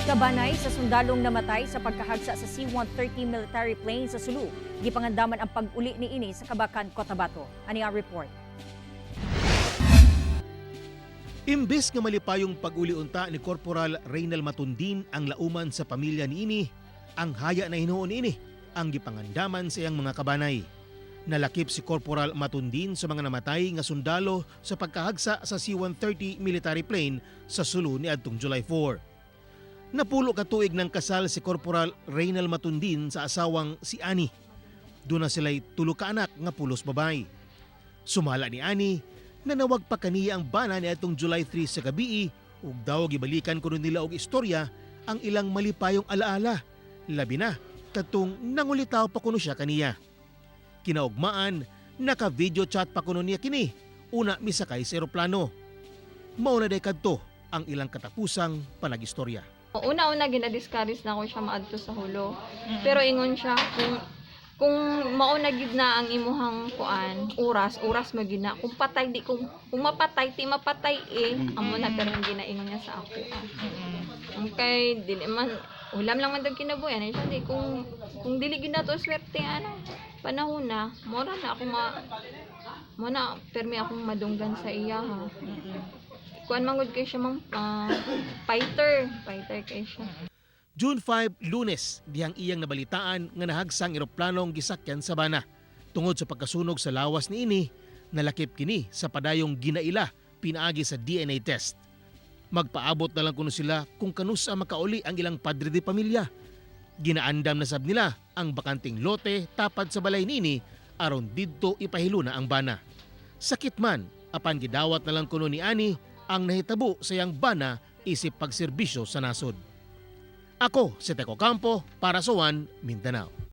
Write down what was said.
Kabanay sa sundalong namatay sa pagkahagsa sa C-130 military plane sa Sulu. Gipangandaman ang pag-uli ni ini sa Kabacan, Cotabato. Ani ang report. Imbes nga malipayong pag-uli unta ni Corporal Reynal Matundin ang lauman sa pamilya niini, ang haya na hinuon niini ang gipangandaman sa iyang mga kabanay. Nalakip si Corporal Matundin sa mga namatay nga sundalo sa pagkahagsa sa C-130 military plane sa Sulu niadtong July 4. Napulo ka tuig ng kasal si Corporal Reynal Matundin sa asawang si Ani. Duna sila'y tulo ka anak nga pulos babay. Sumala ni Ani, nanawag pa kaniya ang bana niadtong July 3 sa gabii ug daw gibalikan kuno nila og istorya ang ilang malipayong alaala. Labi na kadtong nangulitaw pa kuno siya kaniya. Kinaugmaan, naka-video chat pa kuno niya kini una misakay sa eroplano. Mao na day kadto ang ilang katapusang panagistorya. Una-una gina-discourage na ko siya maadto sa Jolo. Pero ingon siya kung mao na gid na ang imuhang kuan, oras, oras mo gid na. Kung patay di kung mapatay ti mapatay eh. Amo na pero hindi na ingon niya sa ako. Ah. Okay, dili man ulam lang man daw kinabuhi ano siya di kung dili gid nato swerte ana panahon na mora na ako ma mo na permi akong madunggan sa iya ha. Kuan man gud kay siya mang fighter, fighter kay siya. June 5, Lunes, dihang iyang nabalitaan nga nahagsang eroplanong gisakyan sa bana. Tungod sa pagkasunog sa lawas niini, nalakip kini sa padayong ginaila pinaagi sa DNA test. Magpaabot na lang kuno sila kung kanusa makauli ang ilang padre de pamilya. Ginaandam na sab nila ang bakanting lote tapad sa balay nini aron didto ipahiluna ang bana. Sakit man, apan gidawat na lang kuno ni Ani ang nahitabo sa iyang bana isip pagserbisyo sa nasod. Ako si Teco Campo para sa One Mindanao.